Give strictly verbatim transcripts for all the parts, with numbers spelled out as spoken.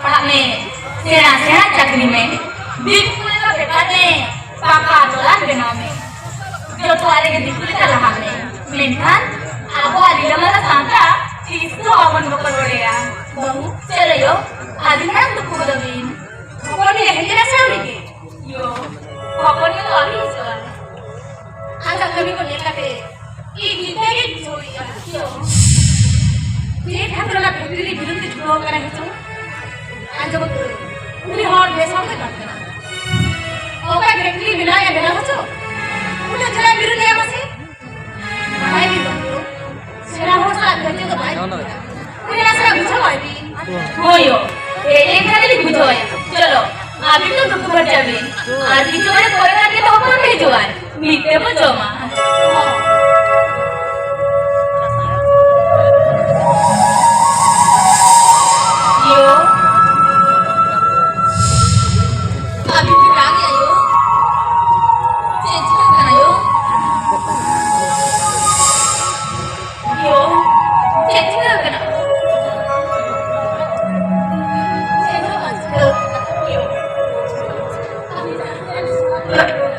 ᱯᱟᱲᱦᱟᱜ ᱢᱮ, ᱥᱮᱬᱟ ᱥᱮᱬᱟ ᱪᱟᱹᱠᱨᱤ ᱢᱮ, ᱫᱤᱠᱩ ᱞᱮᱠᱟ ᱵᱮᱠᱟᱨ ᱢᱮ, ᱯᱟᱠᱟ ᱴᱚᱞᱟ ᱵᱮᱱᱟᱣ ᱢᱮ, ᱡᱚᱛᱚᱣᱟᱜ ᱨᱮᱜᱮ ᱫᱤᱠᱩ ᱞᱮᱠᱟ ᱞᱟᱦᱟᱜ ᱢᱮ, ᱢᱮᱱᱠᱷᱟᱱ ᱟᱵᱚᱣᱟᱜ ᱨᱤᱞᱟᱹᱢᱟᱞᱟ ᱥᱟᱶᱛᱟ ᱛᱤᱥ ᱦᱚᱸ ᱵᱟᱵᱚᱱ ᱵᱚᱠᱚᱞ ᱵᱟᱲᱟᱭᱟ᱾ ᱵᱟᱹᱦᱩ, ᱪᱚᱞᱚ ᱭᱳ, ᱟᱹᱰᱤ ᱢᱟᱨᱟᱝ ᱫᱩᱠ ᱠᱚ ᱫᱚ ᱵᱤᱱ᱾ ᱦᱚᱯᱚᱱ ᱜᱮ ᱦᱮᱡ ᱮᱱᱟ ᱥᱮ ᱟᱹᱣᱨᱤ ᱜᱮ? ᱭᱳ, ᱦᱚᱯᱚᱱ ᱜᱮ ᱫᱚ ᱟᱹᱣᱨᱤ ᱦᱤᱡᱩᱜᱼᱟ᱾ ᱟᱡᱟᱜ ᱠᱟᱹᱢᱤ ᱠᱚ ᱧᱮᱞ ᱠᱟᱛᱮ ᱤᱧ ᱪᱤᱱᱛᱟᱹ ᱜᱤᱧ ᱵᱩᱡᱷᱟᱹᱣᱮᱫᱼᱟ᱾ ᱪᱮᱫ ᱠᱷᱟᱹᱛᱤᱨ ᱚᱱᱟ ᱯᱷᱮᱠᱴᱨᱤ ᱵᱤᱨᱩᱫᱷ ᱨᱮ ᱪᱷᱩᱴᱟᱹᱣ ᱟᱠᱟᱱᱟ ᱦᱮᱸ ᱪᱚᱝ? ᱟᱸᱡᱚᱢ ᱟᱠᱟᱫᱟᱹᱧ, ᱩᱱᱤ ᱦᱚᱲ ᱵᱮᱥ ᱦᱚᱲ ᱫᱚᱭ ᱵᱟᱝ ᱠᱟᱱᱟ᱾ ᱚᱠᱟ ᱯᱷᱮᱠᱴᱨᱤ ᱵᱮᱱᱟᱣᱮᱫᱼᱟ, ᱵᱮᱱᱟᱣ ᱦᱚᱪᱚ, ᱩᱱᱤ ᱪᱮᱫᱟᱜ ᱵᱤᱨᱩᱫᱷ ᱮᱫᱼᱟ ᱢᱟᱥᱮ? ᱵᱟᱭ ᱵᱤᱨᱩᱫᱷ ᱫᱚ᱾ ᱥᱮᱬᱟ ᱦᱚᱲ ᱥᱟᱞᱟᱜ ᱫᱷᱳᱨᱡᱚ ᱫᱚ ᱵᱟᱭ ᱵᱩᱡᱷᱟᱹᱣᱟ᱾ ᱩᱱᱤ ᱱᱟᱥᱮᱱᱟᱜ ᱵᱩᱡᱷᱟᱹᱣᱟᱭ ᱵᱤᱱ᱾ ᱦᱳᱭ ᱭᱳ, ᱦᱮᱡ ᱞᱮᱱᱠᱷᱟᱱ ᱞᱤᱧ ᱵᱩᱡᱷᱟᱹᱣᱟᱭᱟ᱾ ᱪᱚᱞᱚ, ᱟᱹᱵᱤᱱ ᱫᱚ ᱫᱩᱠ ᱯᱷᱟᱨᱪᱟ ᱵᱤᱱ᱾ ᱟᱨ ᱠᱤᱪᱷᱩ ᱜᱷᱟᱹᱲᱤᱡ ᱯᱚᱨᱮ ᱠᱷᱟᱱ ᱜᱮ ᱛᱚ ᱦᱚᱯᱚᱱ ᱜᱮ ᱦᱤᱡᱩᱜᱼᱟᱭ᱾ ᱢᱤᱫ ᱛᱮᱵᱚ ᱡᱚᱢᱟ᱾ ᱭᱳ᱾ ᱟᱹᱵᱤᱱ ᱵᱤᱱ ᱨᱟᱜᱮᱜᱼᱟ ᱭᱳ? ᱪᱮᱫ ᱪᱤᱠᱟᱹᱜ ᱠᱟᱱᱟ ᱭᱳ? ᱭᱳ, ᱪᱮᱫ ᱪᱤᱠᱟᱹ ᱠᱟᱱᱟ? ᱪᱮᱫ ᱦᱚᱸ ᱵᱟᱝ ᱪᱤᱠᱟᱹ ᱠᱟᱱᱟ᱾ ᱭᱳ, ᱟᱹᱵᱤᱱ ᱡᱟᱦᱟᱸ ᱛᱤᱱᱟᱹᱜ ᱥᱟᱦᱟ ᱠᱷᱚᱱ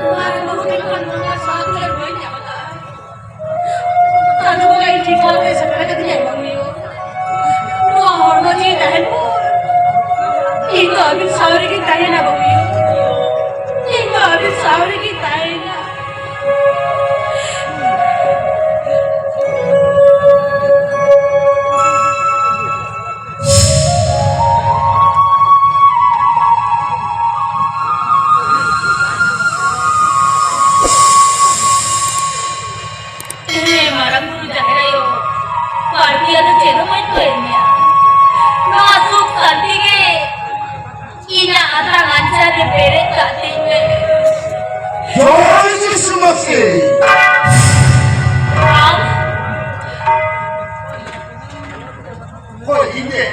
ᱱᱚᱣᱟ ᱨᱮ ᱵᱟᱹᱦᱩ ᱴᱷᱮᱱ ᱠᱷᱚᱱ ᱱᱚᱣᱟ ᱥᱟᱦᱟ ᱠᱷᱚᱱ ᱵᱟᱹᱧ ᱧᱟᱢ ᱟᱠᱟᱫᱟ᱾ ᱪᱟᱸᱫᱳ ᱵᱚᱸᱜᱟ ᱤᱧ ᱴᱷᱤᱠ ᱴᱷᱟᱠ ᱛᱮ ᱥᱮᱴᱮᱨ ᱠᱟᱫᱤᱧᱟ ᱵᱟᱹᱦᱩ ᱭᱳ᱾ ᱱᱚᱣᱟ ᱦᱚᱲᱢᱚ ᱡᱤᱣᱤ ᱛᱟᱦᱮᱱ ᱵᱷᱳᱨ ᱤᱧ ᱫᱚ ᱟᱹᱵᱤᱱ ᱥᱟᱶ ᱨᱮᱜᱤᱧ ᱛᱟᱦᱮᱱᱟ ᱵᱟᱹᱵᱩ᱾ ᱤᱧ ᱫᱚ ᱟᱹᱵᱤᱱ ᱥᱟᱶ ᱨᱮᱜᱤᱧ ᱛᱟᱦᱮᱱᱟ᱾ ᱦᱮᱸ, ᱢᱟᱨᱟᱝ ᱵᱩᱨᱩ ᱡᱟᱦᱮᱨ ᱟᱭᱳ, ᱵᱟᱹᱲᱛᱤ ᱟᱫᱚ ᱪᱮᱫ ᱦᱚᱸ ᱵᱟᱹᱧ ᱠᱚᱭᱮᱫ ᱢᱮᱭᱟ᱾ ᱱᱚᱣᱟ ᱥᱩᱠ ᱥᱟᱱᱛᱤ ᱜᱮ ᱤᱧᱟᱹᱜ ᱟᱛᱟᱝ ᱟᱧᱪᱟᱨ ᱨᱮ ᱯᱮᱨᱮᱡ ᱠᱟᱜ ᱛᱤᱧ ᱢᱮ᱾ ᱡᱚᱭ ᱡᱤᱥᱩ ᱢᱟᱥᱤ᱾ ᱟᱢ? ᱦᱳᱭ, ᱤᱧ ᱜᱮ᱾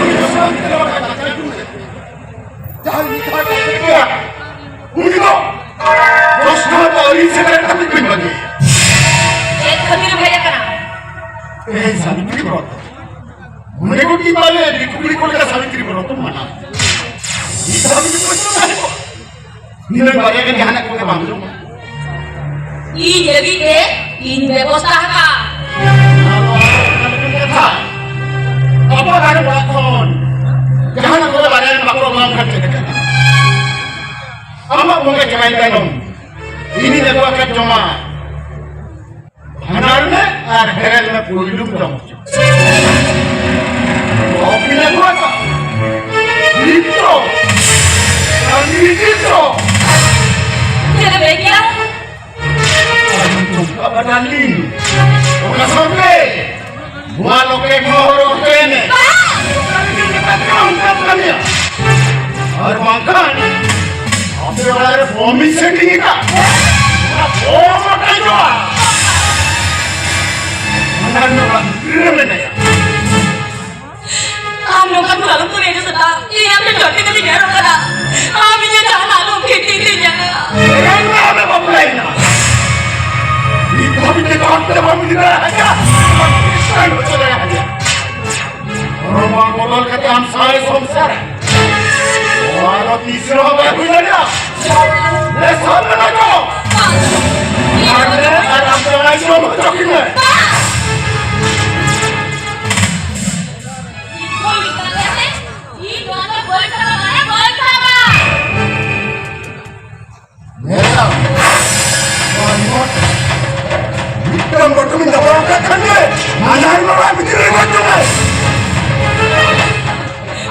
ᱩᱱᱤ ᱫᱚ ᱥᱟᱱᱛᱤ ᱨᱮ ᱵᱟᱠᱷᱟᱡ ᱠᱟᱛᱷᱟ ᱠᱚ ᱢᱮᱱᱟ᱾ ᱡᱟᱦᱟᱸᱭ ᱢᱤᱫ ᱫᱷᱟᱣ ᱠᱟᱛᱷᱟ ᱠᱮᱫᱟ, ᱩᱱᱤ ᱫᱚ ᱫᱚᱥ ᱫᱷᱟᱣ ᱫᱚ ᱟᱹᱣᱨᱤ ᱥᱮᱴᱮᱨ ᱠᱟᱛᱮ ᱵᱟᱹᱧ ᱵᱟᱹᱜᱤᱭᱟ᱾ ᱪᱮᱫ ᱠᱷᱟᱹᱛᱤᱨ ᱦᱮᱡ ᱟᱠᱟᱱᱟ? ᱮᱭ ᱥᱟᱵᱤᱛᱨᱤ ᱵᱟᱵᱟ, ᱢᱚᱬᱮ ᱠᱚᱴᱤ ᱵᱟᱞᱮ ᱫᱤᱠᱩ ᱠᱩᱲᱤ ᱠᱚ ᱞᱮᱠᱟ ᱥᱟᱵᱤᱛᱨᱤ ᱵᱨᱚᱛᱚᱢ ᱢᱟᱱᱟᱣ᱾ ᱱᱤᱱᱟᱹᱜ ᱵᱟᱨᱭᱟ ᱜᱟᱱ ᱡᱟᱦᱟᱱᱟᱜ ᱠᱚᱜᱮ ᱵᱟᱝ ᱡᱚᱢᱟ᱾ ᱤᱧ ᱞᱟᱹᱜᱤᱫ ᱛᱮ ᱤᱧ ᱵᱮᱵᱚᱥᱛᱷᱟ ᱟᱠᱟᱫ᱾ ᱟᱵᱚ ᱫᱟᱨᱮ ᱚᱲᱟᱜ ᱠᱷᱚᱱ ᱡᱟᱦᱟᱱᱟᱜ ᱠᱚᱜᱮ ᱵᱟᱨᱭᱟ ᱜᱟᱱ ᱵᱟᱠᱚ ᱮᱢᱟᱢ ᱠᱷᱟᱱ ᱪᱮᱫ ᱞᱮᱠᱟ? ᱟᱢᱟᱜ ᱵᱚᱸᱜᱟ ᱪᱟᱵᱟᱭᱮᱱ ᱛᱟᱭᱱᱚᱢ ᱤᱧᱤᱧ ᱟᱹᱜᱩ ᱟᱠᱟᱫ ᱡᱚᱢᱟᱜ ᱵᱷᱟᱸᱰᱟᱨ ᱢᱮ ᱟᱨ ᱦᱮᱨᱮᱞ ᱢᱮ, ᱯᱩᱭᱞᱩᱢ ᱡᱚᱢ ᱦᱚᱪᱚ᱾ ᱚᱯᱤᱞ ᱟᱹᱜᱩ ᱟᱠᱟᱫ ᱱᱤᱛ ᱫᱚ ᱟᱨ ᱱᱤᱛ ᱫᱚ᱾ ᱪᱮᱫ ᱮ ᱞᱟᱹᱭ ᱠᱮᱫᱟ? ᱚᱱᱟ ᱥᱟᱶᱛᱮ ᱱᱚᱣᱟ ᱞᱚᱠᱮᱴ ᱦᱚᱸ ᱦᱚᱨᱚᱜ ᱦᱚᱪᱚᱭ ᱢᱮ᱾ ᱟᱨ ᱵᱟᱝᱠᱷᱟᱱ ᱟᱯᱮ ᱚᱲᱟᱜ ᱨᱮ ᱵᱚᱢ ᱤᱧ ᱥᱮᱴᱤᱝ ᱟᱠᱟᱫ᱾ ᱚᱱᱟ ᱵᱚᱢ ᱚᱴᱟᱝᱚᱜᱼᱟ᱾ ᱚᱱᱟ ᱱᱚᱣᱟ ᱜᱤᱫᱽᱨᱟᱹ ᱢᱮᱱᱟᱭᱟ᱾ ᱟᱢ ᱱᱚᱝᱠᱟᱱ ᱠᱚ ᱟᱞᱚᱢ ᱠᱩᱞᱤᱧᱟ ᱥᱮᱛᱟ᱾ ᱤᱧ ᱟᱢ ᱴᱷᱮᱱ ᱡᱚᱴᱮᱫ ᱠᱟᱛᱮᱧ ᱦᱮᱡ ᱟᱠᱟᱱᱟ᱾ ᱟᱢ ᱤᱧᱟᱹᱜ ᱡᱟᱦᱟᱱᱟᱜ ᱟᱞᱚᱢ ᱠᱷᱮᱛᱤ ᱛᱤᱧᱟ᱾ ᱛᱮᱦᱮᱧ ᱫᱚ ᱟᱢᱮ ᱵᱟᱯᱞᱟᱭᱮᱱᱟ᱾ ᱱᱤᱛ ᱫᱷᱟᱹᱵᱤᱡ ᱛᱮ ᱫᱚᱦᱚ ᱠᱟᱛᱮ ᱵᱟᱢ ᱤᱫᱤ ᱫᱟᱲᱮ ᱟᱠᱟᱫ᱾ ᱵᱟᱢ ᱤᱫᱤ ᱫᱟᱲᱮ ᱟᱠᱟᱫ᱾ ᱦᱚᱲᱢᱚ ᱵᱚᱫᱚᱞ ᱠᱟᱛᱮ ᱟᱢ ᱥᱟᱶ ᱮ ᱥᱚᱝᱥᱟᱨᱟ᱾ ᱱᱚᱣᱟ ᱫᱚ ᱛᱤᱥ ᱨᱮᱦᱚᱸ ᱵᱟᱭ ᱦᱩᱭ ᱫᱟᱲᱮᱭᱟᱜᱼᱟ᱾ ᱞᱮ ᱥᱟᱵ ᱢᱮ ᱱᱟᱠᱚ᱾ ᱟᱨ ᱞᱮ ᱟᱨ ᱟᱢ ᱡᱟᱶᱟᱭ ᱡᱚᱢ ᱦᱚᱪᱚ ᱠᱤᱱᱟᱹ᱾ ᱤᱧ ᱱᱚᱣᱟ ᱫᱚ ᱵᱟᱹᱧ ᱥᱟᱵᱟ, ᱢᱟᱱᱮ ᱵᱟᱹᱧ ᱥᱟᱵᱟ᱾ ᱧᱮᱞᱟᱢ, ᱱᱚᱣᱟ ᱨᱤᱢᱳᱴ ᱢᱤᱫᱴᱟᱝ ᱵᱚᱴᱚᱢᱤᱧ ᱫᱟᱵᱟᱣ ᱠᱟᱜ ᱠᱷᱟᱱ ᱜᱮ, ᱢᱟᱸᱡᱟᱱ ᱵᱮᱲᱟ ᱵᱷᱤᱛᱤᱨ ᱨᱮ ᱜᱚᱡ ᱪᱟᱵᱟᱭ᱾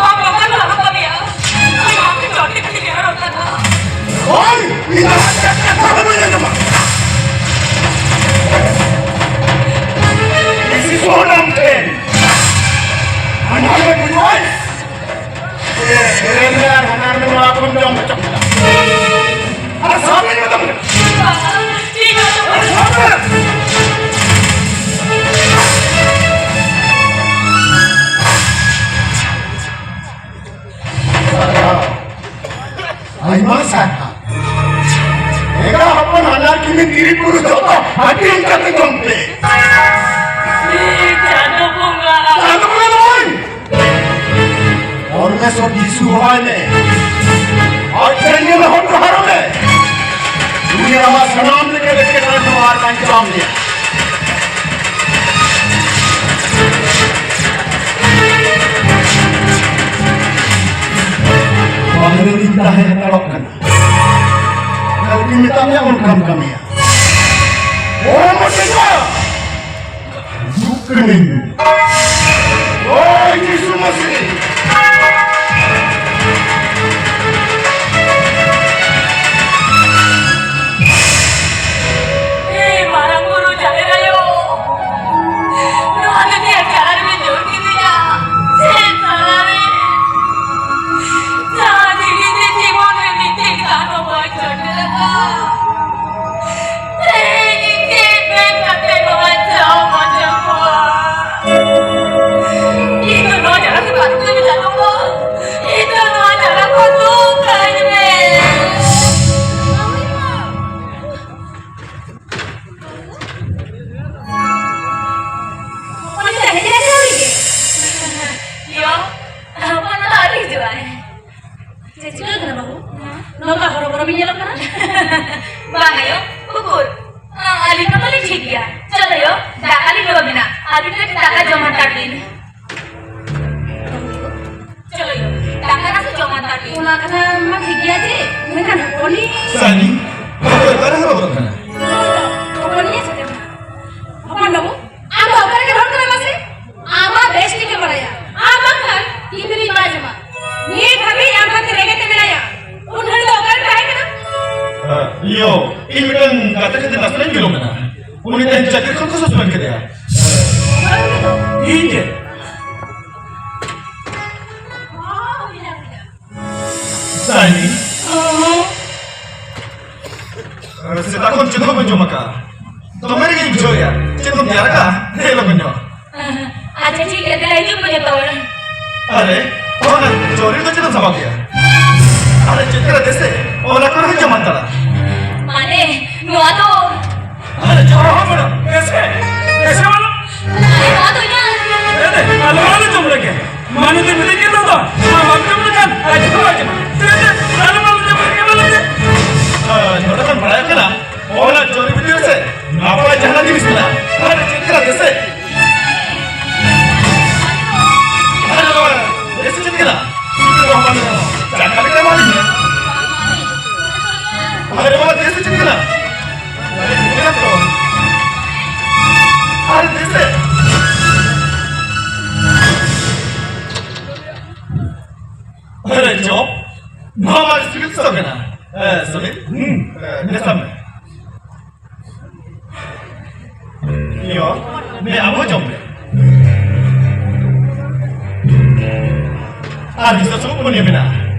ᱟᱢ ᱵᱟᱵᱟ ᱫᱚ ᱟᱞᱚᱢ ᱠᱟᱹᱢᱤᱭᱟ᱾ ᱟᱢ ᱟᱢ ᱴᱷᱮᱱ ᱡᱚᱴᱮᱫ ᱠᱟᱛᱮᱧ ᱦᱮᱡ ᱟᱠᱟᱱᱟ᱾ ᱦᱳᱭ, ᱤᱧ ᱫᱚ ᱟᱢᱟᱜ ᱠᱟᱛᱷᱟ ᱫᱚ ᱵᱟᱹᱧ ᱟᱸᱡᱚᱢᱟ᱾ ᱵᱮᱥᱤ ᱥᱚᱦᱚᱱ ᱟᱢ ᱴᱷᱮᱱ᱾ ᱟᱸᱡᱚᱢ ᱢᱮ, ᱵᱩᱡᱷᱟᱹᱣ? ᱥᱮᱨᱮᱧ ᱢᱮ ᱟᱨ ᱦᱟᱱᱟ ᱨᱮ ᱱᱚᱣᱟ ᱠᱚᱢ ᱡᱚᱢ ᱦᱚᱪᱚ ᱠᱚᱣᱟ᱾ ᱟᱨ ᱥᱟᱵ ᱢᱮ ᱢᱮᱛᱟᱢ ᱠᱟᱱᱟ᱾ ᱟᱨ ᱥᱟᱵ ᱢᱮ᱾ ᱟᱭᱢᱟ ᱥᱟᱨᱦᱟᱣ᱾ ᱮᱸᱜᱟ ᱦᱚᱯᱚᱱ ᱦᱟᱱᱟᱨ ᱠᱤᱢᱤᱱ ᱛᱤᱨᱤ ᱯᱩᱨᱩᱥ ᱡᱚᱛᱚ ᱦᱟᱹᱴᱤᱧ ᱠᱟᱛᱮ ᱡᱚᱢ ᱯᱮ᱾ ᱮ ᱪᱟᱸᱫᱚ ᱵᱚᱸᱜᱟ᱾ ᱪᱟᱸᱫᱚ ᱵᱚᱸᱜᱟ ᱫᱚ ᱵᱟᱝ, ᱥᱚᱵ ᱡᱤᱥᱩ ᱦᱚᱦᱚᱭ ᱢᱮ᱾ ᱟᱡ ᱴᱷᱮᱱ ᱜᱮ ᱱᱮᱦᱚᱨ ᱡᱚᱦᱟᱨᱚᱜ ᱢᱮ᱾ ᱩᱱᱤ ᱟᱢᱟᱜ ᱥᱟᱱᱟᱢ ᱞᱮᱠᱟᱱ ᱮᱴᱠᱮᱴᱚᱬᱮ ᱠᱷᱚᱱ ᱟᱨ ᱵᱟᱧᱪᱟᱣ ᱢᱮᱭᱟ᱾ ᱵᱟᱦᱨᱮ ᱨᱤᱧ ᱛᱟᱦᱮᱸ ᱦᱟᱛᱟᱲᱚᱜ ᱠᱟᱱᱟ᱾ ᱠᱟᱹᱞᱤ ᱢᱮᱛᱟᱢ ᱢᱮ, ᱚᱱᱠᱟᱢ ᱠᱟᱹᱢᱤᱭᱟ᱾ ᱚ, ᱢᱚᱴᱮ ᱠᱚ! ᱦᱤᱡᱩᱜ ᱠᱟᱹᱱᱟᱹᱧ᱾ ᱳᱭ ᱡᱤᱥᱩ ᱢᱟᱥᱤ! ᱮ ᱢᱟᱨᱟᱝ ᱵᱩᱨᱩ ᱡᱟᱦᱮᱨ ᱟᱭᱳ, ᱱᱚᱣᱟ ᱫᱚ ᱪᱮᱫ ᱡᱟᱦᱟᱸ ᱨᱮᱵᱮᱱ ᱡᱳᱨ ᱠᱤᱫᱤᱧᱟ? ᱪᱮᱫ ᱥᱟᱞᱟᱨᱮ? ᱡᱟᱦᱟᱸ ᱡᱤᱣᱤ ᱨᱮ ᱡᱤᱵᱚᱱ ᱨᱮ ᱢᱤᱫᱴᱮᱱ ᱜᱟᱱ ᱦᱚᱸ ᱵᱟᱭ ᱪᱚᱴ ᱞᱮᱫᱟ᱾ ᱛᱮᱦᱮᱧ ᱪᱮᱫ ᱢᱮᱱ ᱠᱟᱛᱮ ᱱᱚᱣᱟ ᱪᱟᱣ ᱦᱚᱪᱚ ᱠᱚᱣᱟ? ᱤᱧ ᱫᱚ ᱱᱚᱣᱟ ᱡᱟᱭᱜᱟ ᱨᱮ ᱵᱟᱹᱱᱩᱜ ᱛᱤᱧᱟ ᱪᱟᱸᱫᱳ ᱵᱚᱸᱜᱟ᱾ ᱤᱧ ᱫᱚ ᱱᱚᱣᱟ ᱡᱟᱭᱜᱟ ᱠᱷᱚᱱ ᱫᱩᱨ ᱠᱟᱹᱧ ᱢᱮ᱾ ᱩᱱᱤ ᱫᱚ ᱦᱮᱡ ᱞᱮᱱ ᱛᱟᱹᱞᱤᱧ ᱜᱮ᱾ ᱭᱚ, ᱦᱚᱯᱚᱱ ᱫᱚ ᱟᱹᱣᱨᱤ ᱦᱤᱡᱩᱜᱼᱟᱭ᱾ ᱪᱮᱫ ᱪᱤᱠᱟᱹ ᱠᱟᱱᱟ ᱵᱟᱹᱵᱩ? ᱱᱚᱝᱠᱟ ᱦᱚᱨᱚᱵᱚᱨᱚ ᱵᱤᱱ ᱧᱮᱞᱚᱜ ᱠᱟᱱᱟ? ᱵᱟᱝ ᱟᱭᱳ, ᱩᱠᱩᱨ? ᱟᱹᱞᱤᱧ ᱢᱟ ᱛᱟᱹᱞᱤᱧ ᱴᱷᱤᱠ ᱜᱮᱭᱟ᱾ ᱪᱚᱞᱚ ᱭᱳ, ᱫᱟᱠᱟ ᱞᱤᱧ ᱞᱚ ᱟᱵᱤᱱᱟ᱾ ᱟᱹᱵᱤᱱ ᱠᱟᱹᱴᱤᱡ ᱫᱟᱠᱟ ᱡᱚᱢ ᱦᱟᱛᱟᱲ ᱵᱤᱱ᱾ ᱪᱚᱞᱚ ᱭᱳ, ᱫᱟᱠᱟ ᱱᱟᱥᱮ ᱡᱚᱢ ᱦᱟᱛᱟᱲ ᱵᱤᱱ᱾ ᱚᱱᱟ ᱠᱟᱛᱷᱟ ᱢᱟ ᱴᱷᱤᱠ ᱜᱮᱭᱟ ᱡᱮ, ᱢᱮᱱᱠᱷᱟᱱ ᱦᱚᱯᱚᱱᱤᱡ ᱥᱟᱭᱱᱤ, ᱦᱚᱯᱚᱱ ᱚᱠᱟᱨᱮ ᱦᱚᱨᱚᱵᱚᱨᱚᱜ ᱠᱟᱱᱟ? ᱦᱚᱯᱚᱱᱤᱡ ᱮ ᱥᱮᱴᱮᱨ ᱮᱱᱟ᱾ ᱦᱚᱯᱚᱱ ᱵᱟᱹᱵᱩ, ᱟᱢ ᱫᱚ ᱚᱠᱟ ᱨᱮᱜᱮ ᱨᱚᱲ ᱠᱟᱱᱟ ᱢᱟᱥᱮ? ᱟᱢ ᱢᱟ ᱵᱮᱥ ᱴᱷᱤᱠ ᱮᱢ ᱵᱟᱲᱟᱭᱟ᱾ ᱟᱢ ᱵᱟᱝᱠᱷᱟᱱ ᱛᱤᱱ ᱫᱷᱟᱹᱵᱤᱡ ᱵᱟᱭ ᱡᱚᱢᱟ? ᱱᱤᱛ ᱦᱟᱹᱵᱤᱡ ᱟᱢ ᱦᱟᱛᱮ ᱨᱮᱜᱮ ᱛᱮ ᱢᱮᱱᱟᱭᱟ᱾ ᱩᱱ ᱜᱷᱟᱹᱲᱤᱡ ᱫᱚ ᱚᱠᱟ ᱨᱮ ᱛᱟᱦᱮᱸ ᱠᱟᱱᱟ? ᱤᱭᱳ, ᱤᱧ ᱢᱤᱫᱴᱟᱝ ᱜᱟᱛᱮ ᱠᱷᱟᱹᱛᱤᱨ ᱱᱟᱥᱮᱱᱟᱜ ᱤᱧ ᱵᱤᱞᱚᱢ ᱮᱱᱟ᱾ ᱩᱱᱤ ᱛᱮᱦᱮᱧ ᱪᱟᱹᱠᱨᱤ ᱠᱷᱚᱱ ᱠᱚ ᱥᱟᱥᱯᱮᱱᱰ ᱠᱮᱫᱮᱭᱟ᱾ ᱚᱠᱚᱭ ᱩᱱᱤ ᱫᱚ? ᱤᱧ ᱜᱮ᱾ ᱥᱟᱭᱱᱤ᱾ ᱥᱮᱛᱟᱜ ᱠᱷᱚᱱ ᱪᱮᱫ ᱦᱚᱸ ᱵᱟᱹᱧ ᱡᱚᱢ ᱟᱠᱟᱫᱼᱟ᱾ ᱫᱚᱢᱮ ᱨᱮᱸᱜᱮᱡ ᱤᱧ ᱵᱩᱡᱷᱟᱹᱣᱮᱫᱼᱟ᱾ ᱪᱮᱫ ᱠᱚᱢ ᱛᱮᱭᱟᱨ ᱟᱠᱟᱫᱼᱟ? ᱫᱮ ᱞᱚᱜᱚᱱ ᱧᱚᱜ᱾ ᱟᱪᱪᱷᱟ, ᱴᱷᱤᱠ ᱜᱮᱭᱟ, ᱫᱮᱞᱟ ᱦᱤᱡᱩᱜ ᱢᱮ ᱡᱚᱛᱚ ᱦᱚᱲ᱾ ᱟᱨᱮ, ᱚᱱᱟ ᱪᱚᱨᱤ ᱫᱚ ᱪᱮᱫ ᱮᱢ ᱥᱟᱵᱟᱣ ᱠᱮᱫᱼᱟ? ᱟᱨᱮ, ᱪᱮᱫ ᱠᱟᱱᱟ ᱫᱮᱥᱮ? ᱚᱱᱟ ᱠᱚᱨᱮ ᱦᱚᱸ ᱡᱚᱢ ᱦᱟᱛᱟᱲᱟ᱾ ᱢᱟᱱᱮ, ᱱᱚᱣᱟ ᱫᱚ ᱟᱨᱮ, ᱪᱚᱨᱚ ᱦᱚᱸ ᱢᱮᱰᱟᱢ, ᱫᱮᱥᱮ, ᱫᱮᱥᱮ ᱢᱟᱱᱮ᱾ ᱟᱨᱮ, ᱱᱚᱣᱟ ᱫᱚ ᱤᱧᱟᱹᱜ᱾ ᱫᱮ, ᱫᱮ, ᱟᱞᱚ, ᱟᱞᱚ ᱡᱚᱢ ᱞᱮᱜᱮ᱾ ᱢᱟᱱᱮ ᱫᱚ ᱢᱤᱛᱟᱹᱧ ᱠᱟᱱ ᱫᱚ, ᱟᱢ ᱵᱟᱢ ᱱᱚᱰᱮ ᱠᱷᱚᱱ ᱵᱟᱲᱟᱭᱚᱜ ᱠᱟᱱᱟ, ᱚᱱᱟ ᱪᱚᱨᱤ ᱵᱷᱤᱛᱤᱨ ᱨᱮ ᱥᱮ ᱱᱟᱯᱟᱭ ᱡᱟᱦᱟᱱᱟᱜ ᱡᱤᱱᱤᱥ ᱢᱮᱱᱟᱜᱼᱟ᱾ ᱟᱨ ᱪᱮᱫ ᱠᱟᱱᱟ ᱫᱮᱥᱮ? ᱟᱨᱮ ᱵᱟᱵᱟ, ᱫᱮᱥᱮ ᱪᱮᱫ ᱠᱟᱱᱟ? ᱪᱟᱠᱷᱟ ᱞᱮᱠᱟ ᱮᱢᱟ ᱞᱤᱧ ᱢᱮ᱾ ᱟᱨᱮ ᱵᱟᱵᱟ, ᱫᱮᱥᱮ ᱪᱮᱫ ᱠᱟᱱᱟ? ᱟᱨᱮ ᱫᱮᱥᱮ᱾ ᱟᱨᱮ ᱡᱚᱢ, ᱱᱚᱣᱟ ᱢᱟ ᱥᱤᱵᱤᱞ ᱥᱚ ᱠᱟᱱᱟ᱾ ᱮ, ᱥᱩᱱᱤᱞ, ᱦᱩᱸ, ᱮ, ᱢᱮᱥᱟ ᱢᱮ᱾ ᱤᱭᱚ, ᱢᱮ ᱟᱵᱚ ᱡᱚᱢ ᱢᱮ᱾ ᱟᱨ ᱵᱤᱥᱮᱥ ᱠᱚ ᱢᱚᱱᱮ ᱢᱮᱱᱟᱜᱼᱟ᱾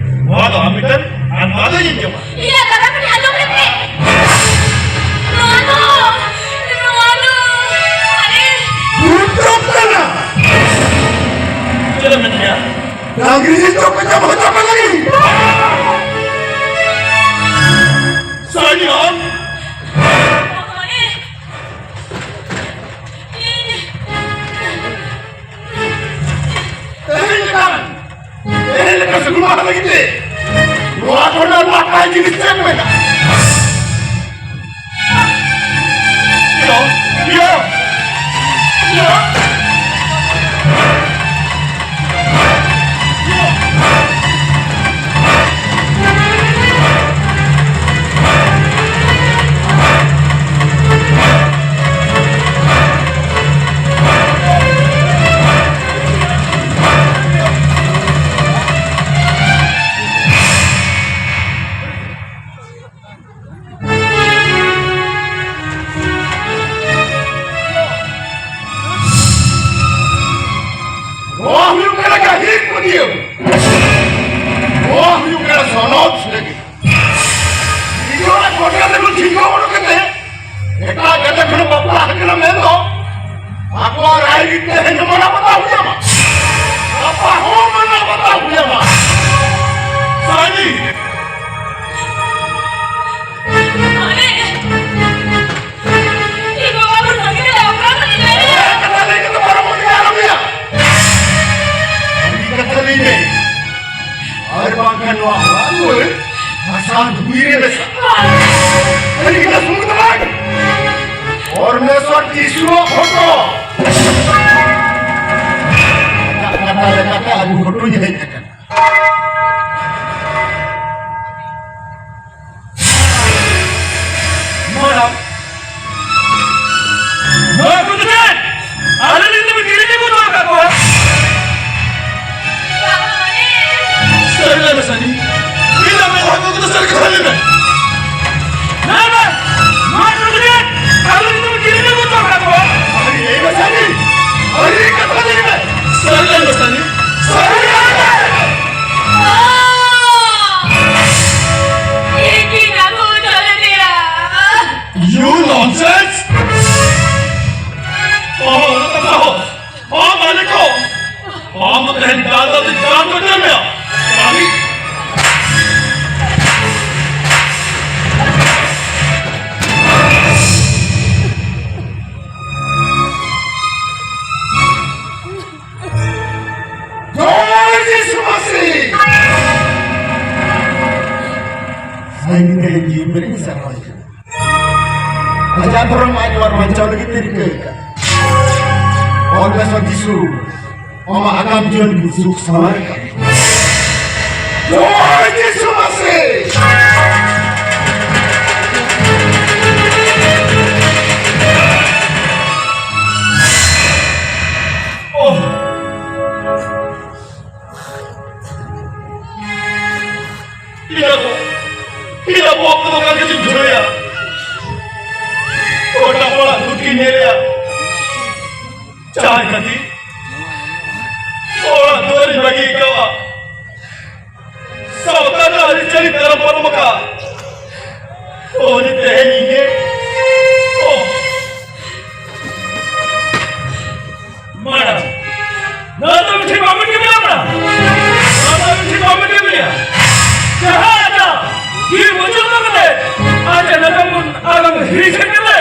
ᱱᱚᱣᱟ ᱫᱚ ᱟᱢ ᱢᱤᱫᱴᱮᱱ ᱟᱨ ᱱᱚᱣᱟ ᱫᱚ ᱤᱧ ᱡᱚᱢᱟ᱾ ᱤᱧᱟᱹᱜ ᱠᱟᱛᱷᱟ ᱠᱚ ᱟᱸᱡᱚᱢ ᱞᱮᱯᱮ᱾ ᱱᱚᱣᱟ ᱫᱚ, ᱱᱚᱣᱟ ᱫᱚ, ᱟᱨᱮ᱾ ᱪᱮᱫ ᱮᱢ ᱢᱮᱱ ᱠᱮᱭᱟ? ᱰᱟᱝᱨᱤ ᱡᱤᱞ ᱫᱚ ᱯᱮ ᱡᱚᱢ ᱦᱚᱪᱚ ᱯᱮ ᱞᱟᱹᱜᱤᱫ᱾ ᱥᱟᱭᱱᱤᱭᱟᱱ! ᱛᱮᱦᱮᱧ ᱞᱮᱠᱟᱱ, ᱛᱮᱦᱮᱧ ᱞᱮᱠᱟᱱ ᱥᱟᱹᱜᱩᱱ ᱢᱟᱦᱟ ᱞᱟᱹᱜᱤᱫ ᱛᱮ ᱱᱚᱣᱟ ᱠᱷᱚᱱ ᱟᱨ ᱱᱟᱯᱟᱭ ᱡᱤᱱᱤᱥ ᱪᱮᱫ ᱢᱮᱱᱟᱜᱼᱟ? ᱱᱚᱣᱟ ᱦᱩᱭᱩᱜ ᱠᱟᱱᱟ ᱜᱟᱹᱦᱤᱨ ᱯᱟᱹᱛᱭᱟᱹᱣ᱾ ᱱᱚᱣᱟ ᱦᱩᱭᱩᱜ ᱠᱟᱱᱟ ᱥᱚᱱᱚᱛ ᱞᱟᱹᱜᱤᱫ᱾ ᱱᱤᱡᱚᱨᱟᱜ ᱠᱚᱴᱟ ᱛᱮᱠᱚ ᱡᱷᱤᱸᱜᱟᱹ ᱚᱰᱚᱠ ᱠᱟᱛᱮ ᱮᱴᱟᱜ ᱜᱟᱛᱮ ᱠᱷᱚᱱ ᱵᱟᱯᱞᱟ ᱟᱠᱟᱱᱟ ᱢᱮᱱᱫᱚ ᱟᱠᱚᱣᱟᱜ ᱨᱟᱭ ᱨᱤᱛ ᱛᱮᱦᱮᱧ ᱦᱚᱸ ᱢᱟᱱᱟᱣ ᱵᱟᱛᱟᱣ ᱦᱩᱭ ᱟᱢᱟ᱾ ᱜᱟᱯᱟ ᱦᱚᱸ ᱢᱟᱱᱟᱣ ᱵᱟᱛᱟᱣ ᱦᱩᱭ ᱟᱢᱟ᱾ ᱥᱟᱭᱱᱤ! ᱤᱧ ᱵᱟᱵᱟ ᱵᱚᱱ ᱵᱷᱟᱜᱮ ᱠᱟᱛᱮ ᱚᱠᱟ ᱠᱷᱚᱱᱤᱧ ᱞᱟᱹᱭ ᱟᱭᱟ? ᱠᱟᱛᱷᱟ ᱞᱟᱹᱭ ᱠᱟᱛᱮ ᱯᱟᱨᱚᱢ ᱠᱟᱛᱮ ᱟᱞᱚᱢ ᱞᱟᱹᱭᱟ᱾ ᱤᱧ ᱠᱟᱛᱷᱟ ᱞᱟᱹᱭ ᱢᱮ᱾ ᱟᱨ ᱱᱚᱣᱟ ᱚᱲᱟᱜ ᱫᱩᱣᱟᱹᱨ ᱦᱟᱥᱟ ᱫᱷᱩᱲᱤ ᱨᱮ ᱢᱮᱥᱟ᱾ ᱟᱹᱰᱤ ᱠᱟᱛᱷᱟ ᱥᱩᱢᱩᱝ ᱫᱚ ᱵᱟᱝ, ᱯᱚᱨᱢᱮᱥᱣᱚᱨ ᱡᱤᱥᱩᱣᱟᱜ ᱯᱷᱳᱴᱳ ᱟᱡᱟᱜ ᱠᱟᱛᱷᱟ ᱞᱮᱠᱟᱛᱮ ᱟᱹᱜᱩ ᱦᱚᱴᱚᱧ ᱦᱮᱡ ᱟᱠᱟᱱᱟ᱾ ᱢᱟᱰᱟᱢ, ᱱᱚᱣᱟ ᱠᱚᱫᱚ ᱪᱮᱫ? ᱟᱞᱮ ᱨᱮᱱ ᱫᱚ ᱠᱤᱨᱤᱧ ᱟᱹᱜᱩ ᱦᱚᱴᱚ ᱟᱠᱟᱫ ᱠᱚᱣᱟ᱾ ᱥᱟᱹᱨᱤ ᱞᱟᱹᱭ ᱢᱮ ᱥᱟᱹᱨᱤ᱾ ᱤᱧ ᱫᱚ ᱢᱮᱱ ᱦᱚᱲ ᱠᱚᱫᱚ ᱥᱟᱹᱨᱤ ᱠᱟᱛᱷᱟ ᱞᱟᱹᱭ ᱢᱮ᱾ ᱞᱟᱹᱭ ᱢᱮ, ᱱᱚᱣᱟ ᱠᱚᱫᱚ ᱪᱮᱫ? ᱟᱞᱮ ᱨᱮᱱ ᱫᱚ ᱠᱤᱨᱤᱧ ᱟᱹᱜᱩ ᱦᱚᱴᱚ ᱟᱠᱟᱫ ᱠᱚᱣᱟ᱾ ᱟᱹᱰᱤ ᱞᱟᱹᱭ ᱢᱮ ᱥᱟᱹᱨᱤ᱾ ᱟᱹᱰᱤ ᱠᱟᱛᱷᱟ ᱞᱟᱹᱭ ᱢᱮ᱾ ᱥᱟᱹᱨᱤ ᱞᱟᱹᱭ ᱢᱮ ᱥᱟᱹᱨᱤ᱾ ᱥᱟᱹᱨᱤ ᱞᱟᱹᱭ ᱢᱮ᱾ ᱤᱧ ᱜᱮ ᱱᱟᱠᱚ ᱦᱚᱪᱚ ᱞᱮᱫᱮᱭᱟ᱾ You nonsense! ᱚᱦᱚ, ᱚᱦᱚ, ᱚᱦᱚ, ᱢᱟᱹᱞᱤᱠ ᱠᱚ! ᱟᱢ ᱫᱚ ᱛᱮᱦᱮᱧ ᱫᱟᱞ ᱫᱟᱞ ᱛᱮ ᱡᱟᱱ ᱠᱚ ᱧᱟᱢ ᱢᱮᱭᱟ᱾ ᱠᱟᱹᱢᱤ! ᱡᱚᱭ ᱡᱤᱥᱩ ᱢᱟᱥᱤ! ᱥᱟᱹᱨᱤ ᱛᱮᱦᱮᱧ ᱡᱤᱣᱤ ᱯᱮᱨᱮᱡ ᱥᱟᱨᱦᱟᱣ᱾ ᱟᱡᱟᱜ ᱫᱷᱚᱨᱚᱢ ᱟᱡ ᱱᱚᱣᱟ ᱵᱟᱧᱪᱟᱣ ᱞᱟᱹᱜᱤᱫ ᱛᱮ ᱨᱤᱠᱟᱹ ᱟᱠᱟᱫ᱾ ᱚᱞ ᱢᱮ ᱥᱚ ᱡᱤᱥᱩ, ᱟᱢᱟᱜ ᱟᱜᱟᱢ ᱡᱤᱭᱚᱱ ᱠᱚ ᱥᱩᱠ ᱥᱟᱶᱟᱨ ᱠᱟᱜ᱾ ᱡᱚᱭ ᱡᱤᱥᱩ ᱢᱟᱥᱤ! ᱤᱧ ᱫᱚ, ᱤᱧ ᱫᱚ ᱵᱚᱦᱚᱜ ᱠᱚᱫᱚ ᱚᱠᱟ ᱞᱮᱠᱟ ᱪᱚᱧ ᱵᱩᱡᱷᱟᱹᱣᱮᱫᱼᱟ᱾ ᱜᱚᱴᱟ ᱚᱲᱟᱜ ᱫᱩᱠᱤᱧ ᱧᱮᱞᱮᱫᱼᱟ᱾ ᱡᱟᱦᱟᱸᱭ ᱠᱷᱟᱹᱛᱤᱨ ᱚᱲᱟᱜ ᱫᱩᱣᱟᱹᱨᱤᱧ ᱵᱟᱹᱜᱤ ᱟᱠᱟᱫᱼᱟ᱾ ᱥᱟᱶᱛᱟ ᱨᱮᱱᱟᱜ ᱟᱹᱨᱤᱪᱟᱹᱞᱤ ᱛᱟᱨᱟᱢ ᱯᱟᱨᱚᱢ ᱟᱠᱟᱫᱼᱟ᱾ ᱩᱱᱤ ᱛᱮᱦᱮᱧ ᱤᱧ ᱜᱮ, ᱚ, ᱢᱟᱰᱟᱢ, ᱱᱚᱣᱟ ᱫᱚ ᱢᱤᱫᱴᱷᱮᱱ ᱵᱟᱵᱚᱱ ᱠᱟᱹᱢᱤᱭᱟ, ᱢᱟᱰᱟᱢ᱾ ᱱᱚᱣᱟ ᱫᱚ ᱢᱤᱫᱴᱷᱮᱱ ᱵᱟᱵᱚᱱ ᱠᱟᱹᱢᱤᱭᱟ᱾ ᱡᱟᱦᱟᱸ ᱟᱡᱟᱜ ᱡᱤᱣᱤ ᱢᱩᱪᱟᱹᱫ ᱠᱟᱛᱮ, ᱟᱡᱟᱜ ᱱᱟᱜᱟᱢ ᱵᱚᱱ ᱟᱞᱚᱢ ᱦᱤᱲᱤᱧ ᱠᱟᱛᱮ,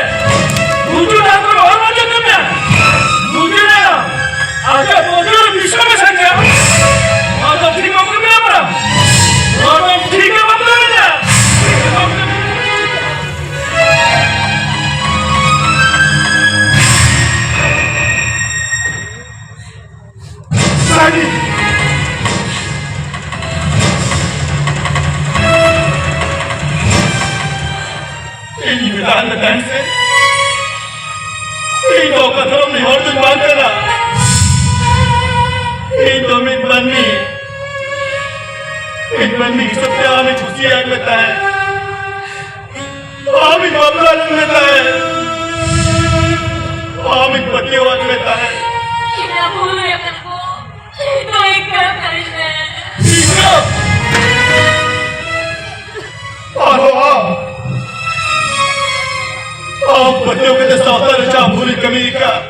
ᱢᱩᱪᱟᱹᱫ ᱟᱠᱚ ᱚᱞ ᱢᱩᱪᱟᱹᱫ ᱠᱟᱛᱮ, ᱢᱩᱪᱟᱹᱫ ᱟᱠᱚ ᱟᱡᱟᱜ ᱵᱚᱪᱷᱚᱨ ᱵᱤᱥᱨᱟᱢ ᱮ ᱥᱟᱧᱪᱟᱣᱟ᱾ ᱱᱚᱣᱟ ᱫᱚ ᱴᱷᱤᱠ ᱵᱟᱵᱚᱱ ᱠᱟᱹᱢᱤᱭᱟ, ᱢᱟᱰᱟᱢ᱾ ᱛᱟᱦᱮᱱ ᱢᱮ, ᱛᱟᱦᱮᱱ ᱥᱮ᱾ ᱤᱧ ᱫᱚ ᱚᱠᱟ ᱫᱷᱚᱨᱚᱢ ᱨᱤᱱ ᱦᱚᱲ ᱫᱚᱧ ᱵᱟᱝ ᱠᱟᱱᱟ᱾ ᱤᱧ ᱫᱚ ᱢᱤᱫ ᱢᱟᱹᱱᱢᱤ, ᱢᱤᱫ ᱢᱟᱹᱱᱢᱤ ᱦᱤᱥᱟᱹᱵ ᱛᱮ ᱟᱢᱤᱧ ᱠᱩᱥᱤᱭᱟᱫ ᱢᱮ ᱛᱟᱦᱮᱸᱫ, ᱟᱢᱤᱧ ᱵᱟᱯᱞᱟ ᱞᱮᱫ ᱢᱮ ᱛᱟᱦᱮᱸᱫ, ᱟᱢᱤᱧ ᱯᱟᱹᱛᱭᱟᱹᱣᱟᱫ ᱢᱮ ᱛᱟᱦᱮᱸᱫ᱾ ᱤᱧᱟᱹᱜ ᱵᱷᱩᱞ ᱦᱩᱭ ᱟᱠᱟᱱᱟ ᱜᱳ᱾ ᱤᱧ ᱫᱚ ᱤᱧ ᱠᱟᱱ ᱛᱟᱹᱞᱤᱧ ᱢᱮ᱾ ᱤᱧ ᱫᱚ ᱟᱨᱦᱚᱸ ᱟᱢ, ᱟᱢ ᱯᱟᱹᱛᱭᱟᱹᱣ ᱠᱟᱛᱮ ᱥᱟᱶᱛᱟ ᱨᱮ ᱡᱟᱦᱟᱸ ᱵᱷᱩᱞᱤᱧ ᱠᱟᱹᱢᱤ ᱟᱠᱟᱫ,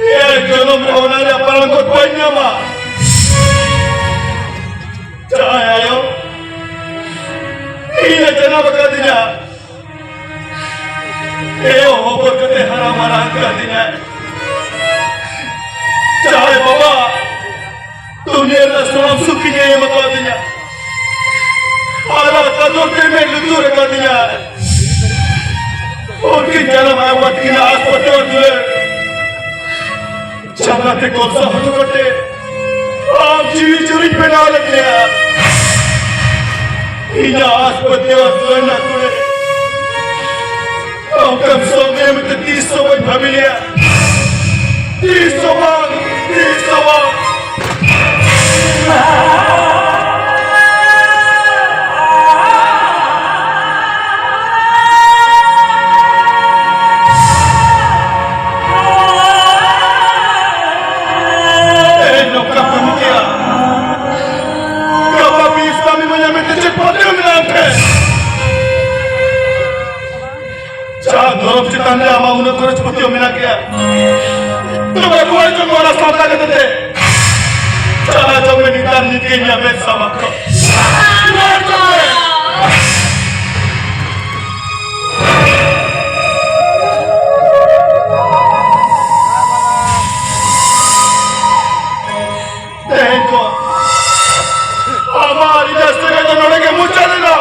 ᱮᱭᱟᱭ ᱡᱚᱱᱚᱢ ᱨᱮ ᱚᱱᱟ ᱨᱮᱭᱟᱜ ᱯᱟᱞᱚᱱ ᱠᱚ ᱵᱟᱹᱧ ᱧᱟᱢᱟ᱾ ᱡᱟᱦᱟᱸᱭ ᱟᱭᱳ ᱤᱧ ᱮ ᱡᱟᱱᱟᱢ ᱟᱠᱟᱫᱤᱧᱟ, ᱮᱭᱳ ᱦᱚᱵᱚᱨ ᱠᱟᱛᱮ ᱦᱟᱨᱟ ᱢᱟᱨᱟᱝ ᱟᱠᱟᱫᱤᱧᱟᱭ, ᱡᱟᱦᱟᱸᱭ ᱵᱟᱵᱟ ᱫᱩᱱᱤᱭᱟᱹ ᱨᱮ ᱥᱟᱱᱟᱢ ᱥᱩᱠ ᱤᱧᱮ ᱮᱢ ᱟᱠᱟᱫᱤᱧᱟ, ᱟᱨ ᱟᱡ ᱟᱫᱚᱨ ᱛᱮ ᱢᱮᱫ ᱞᱩᱛᱩᱨ ᱟᱠᱟᱫᱤᱧᱟ, ᱩᱱᱠᱤᱱ ᱡᱟᱱᱟᱢ ᱟᱭᱳ ᱵᱟᱵᱟ ᱛᱟᱹᱠᱤᱱᱟᱜ ᱟᱥ ᱯᱟᱹᱛᱭᱟᱹᱣ ᱫᱩᱞᱟᱹᱲ ᱡᱟᱸᱜᱟ ᱛᱮ ᱠᱚᱞᱥᱟ ᱦᱚᱪᱚ ᱠᱟᱛᱮ ᱟᱢ ᱡᱤᱣᱤ ᱪᱩᱨᱤᱧ ᱵᱮᱱᱟᱣ ᱞᱮᱫ ᱢᱮᱭᱟ᱾ ᱤᱧᱟᱹᱜ ᱟᱥ ᱯᱟᱹᱛᱭᱟᱹᱣ ᱫᱩᱞᱟᱹᱲ ᱨᱮᱱᱟᱜ ᱠᱩᱲᱟᱹᱭ ᱱᱚᱝᱠᱟᱱ ᱥᱚᱢᱚᱭ ᱢᱮᱱᱛᱮ ᱛᱤᱥ ᱦᱚᱸ ᱵᱟᱹᱧ ᱵᱷᱟᱹᱵᱤ ᱞᱮᱭᱟ, ᱛᱤᱥ ᱦᱚᱸ ᱵᱟᱝ, ᱛᱤᱥ ᱦᱚᱸ ᱵᱟᱝ᱾ ᱛᱮᱦᱮᱧ ᱱᱚᱝᱠᱟ ᱠᱟᱹᱢᱤ ᱠᱮᱭᱟ, ᱜᱟᱯᱟ ᱢᱤᱫ ᱤᱥᱞᱟᱢᱤ ᱢᱟᱹᱧᱟ ᱢᱮᱱᱛᱮ ᱪᱮᱫ ᱯᱟᱹᱛᱭᱟᱹᱣ ᱢᱮᱱᱟᱜᱼᱟ ᱟᱢ ᱴᱷᱮᱱ? ᱡᱟᱦᱟᱸ ᱫᱷᱚᱨᱚᱢ ᱪᱮᱛᱟᱱ ᱨᱮ ᱟᱢᱟᱜ ᱩᱱᱟᱹᱜ ᱜᱚᱨᱚᱡᱽ ᱯᱟᱹᱛᱭᱟᱹᱣ ᱢᱮᱱᱟᱜ ᱜᱮᱭᱟ, ᱛᱚᱵᱮ ᱨᱩᱣᱟᱹᱲ ᱦᱤᱡᱩᱜ ᱢᱮ ᱚᱱᱟ ᱥᱟᱶᱛᱟ ᱠᱟᱛᱮ ᱛᱮ᱾ ᱪᱟᱞᱟᱣ ᱦᱚᱪᱚᱜ ᱢᱮ ᱱᱮᱛᱟᱨ ᱱᱤᱛ ᱜᱮ ᱤᱧᱟᱹᱜ ᱢᱮᱫ ᱥᱟᱢᱟᱝ ᱠᱷᱚᱱ᱾ ᱨᱩᱣᱟᱹᱲ ᱦᱤᱡᱩᱜ ᱢᱮ᱾ ᱛᱮᱦᱮᱧ ᱠᱷᱚᱱ ᱟᱢᱟᱜ ᱟᱨ ᱤᱧᱟᱹᱜ ᱥᱟᱹᱜᱟᱹᱭ ᱫᱚ ᱱᱚᱰᱮ ᱜᱮ ᱢᱩᱪᱟᱹᱫ ᱮᱱᱟ᱾